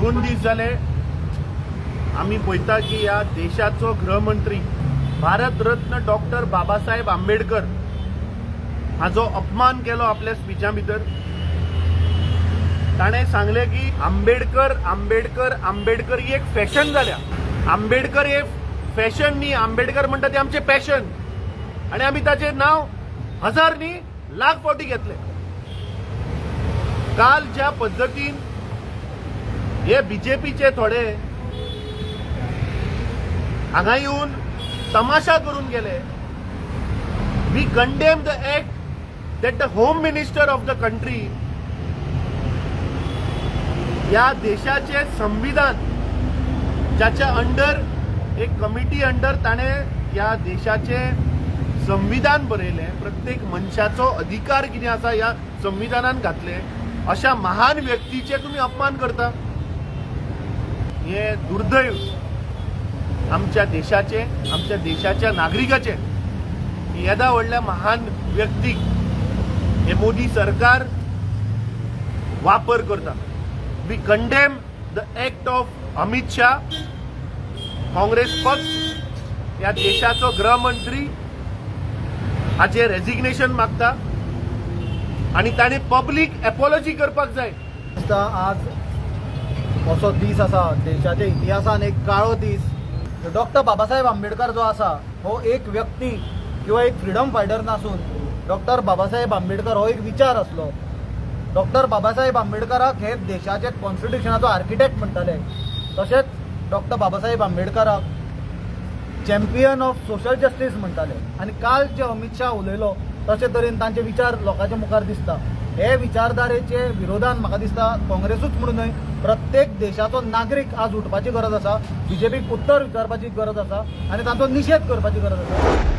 2 दीस जाले आमी पळयता की ह्या देशाचो गृहमंत्री भारत रत्न डॉक्टर बाबासाहेब आंबेडकर हाजो अपमान केलो आपल्या स्पिचा भितर. ताणें सांगलें की आंबेडकर, आंबेडकर, आंबेडकर ही एक फॅशन जाल्या. आंबेडकर हे फॅशन न्ही, आंबेडकर म्हणटा ते आमचें पॅशन आनी आमी ताचें नांव हजार न्ही, लाख फावटी घेतले. काल ज्या पद्दतीन हे बीजेपीचे थोडे हांगा येवन तमाशा करून गेले, we condemn the act that the home minister of the country, ह्या देशाचे संविधान ज्याच्या अंडर, एक कमिटी अंडर ताणें ह्या देशाचे संविधान बरयलें, प्रत्येक मनशाचो अधिकार कितें आसा ह्या संविधानान घातले, अशा महान व्यक्तीचे तुमी अपमान करता, हे दुर्दैव आमच्या देशाचे, आमच्या देशाच्या नागरिकाचे. येदा व्हडल्या महान व्यक्तीक हे मोदी सरकार वापर करता. We condemn the act of Amit Shah. Congress पक्ष ह्या देशाचो गृहमंत्री हाचे रेजिग्नेशन मागता आनी ताणें पब्लीक एपोलॉजी करपाक जाय. दिसता आज असो दीस आसा, देशाच्या इतिहासान एक काळो दीस. डॉक्टर बाबासाहेब आंबेडकर जो आसा हो एक व्यक्ती किंवा एक फ्रिडम फायटर नासून डॉक्टर बाबासाहेब आंबेडकर हो एक विचार आसलो. डॉक्टर बाबासाहेब आंबेडकराक हे देशाचे कॉन्स्टिट्युशनाचो आर्किटेक्ट म्हणटाले. तशेंच डॉक्टर बाबासाहेब आंबेडकराक चॅम्पियन ऑफ सोशल जस्टीस म्हणटाले. आनी काल जे अमित शाह उलयलो तशे तरेन तांचे विचार लोकांच्या मुखार दिसता. हे विचारधारेचे विरोधान म्हाका दिसता काँग्रेसूच म्हणून न्हय, प्रत्येक देशाचो नागरीक आज उठपाची गरज आसा, बीजेपीक उत्तर विचारपाची गरज आसा आनी तांचो निशेध करपाची गरज आसा.